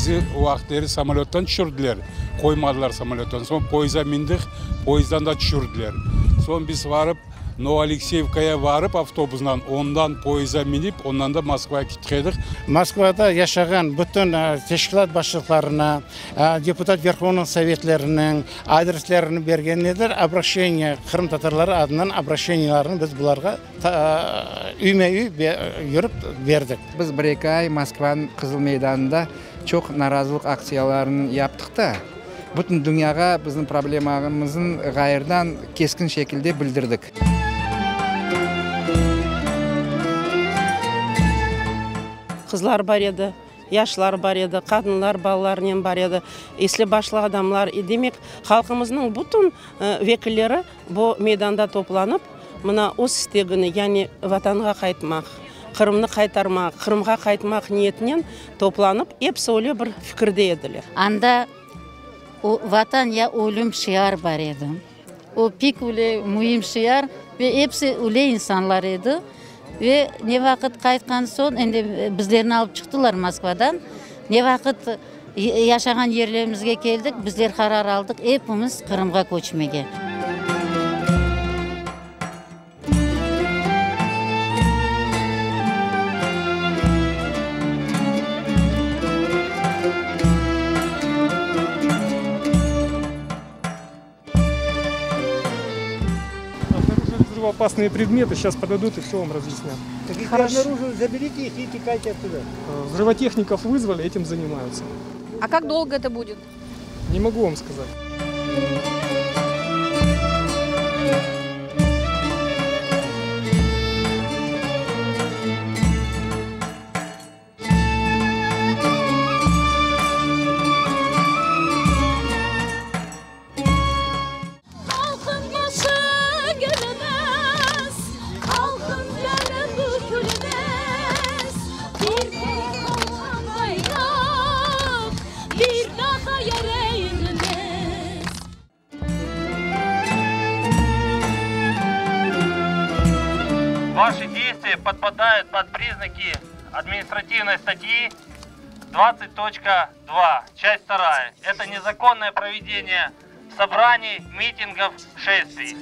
Bizi o vaqıtleri samolöttan tüşürdiler, qoymadılar samolöttan. Soñ poyezda mindik, poyezdan da tüşürdiler. Soñ biz varıp, Novoalekseyevkaya varıp avtobusnan, ondan poyezda minip, ondan da Moskvaya kettik edik. Moskvada yaşağan bütün teşkilât başlıqlarına, deputat Verhovnıy Sovetleriniñ adreslerini bergen ediler, obroşeniye, qırımtatarları adından obroşeniyelarnı biz bularğa üyme-üy yürip berdik. Biz bir-eki ay Moskvanıñ Qızıl meydanında çoq narazılıq aktsiyalarını yaptıq da, bütün dünyağa bizim problemamıznı ğayırdan keskin şekilde bildirdik. Qızlar bar edi, yaşlar bar edi, qadınlar balalarnen bar edi, esli-başlı adamlar. Demek, halqımıznıñ bütün vekilleri bu meydanda toplanıp, mına öz istegini, yani Vatanğa qaytmaq, Qırımnı qaytarmaq, Qırımğa qaytmaq niyetinen toplanıp, episi öyle bir fikirde ediler. Anda Vatan ya ölüm şiar bar edi. O pek öyle müim şiar ve episi öyle insanlar edi. Ve ne vaqıt qaytqan soñ, endi bizlerni alıp çıqtılar Moskvadan, ne vaqıt yaşağan yerlerimizge keldik, bizler qarar aldıq epimiz Qırımğa köçmege. Обнаружили взрывоопасные предметы, сейчас подойдут и все вам разъяснят. Так если обнаружили, заберите их и текайте оттуда. Взрывотехников вызвали, этим занимаются. А как долго это будет? Не могу вам сказать. Halqın başı egilmez, Halqın beli bükülmez. Bir tek qalqan bayraq Bir daha yere inmez. Ваши действия подпадают под признаки административной статьи 20.2, часть 2. Это незаконное проведение собраний, митингов, шествий.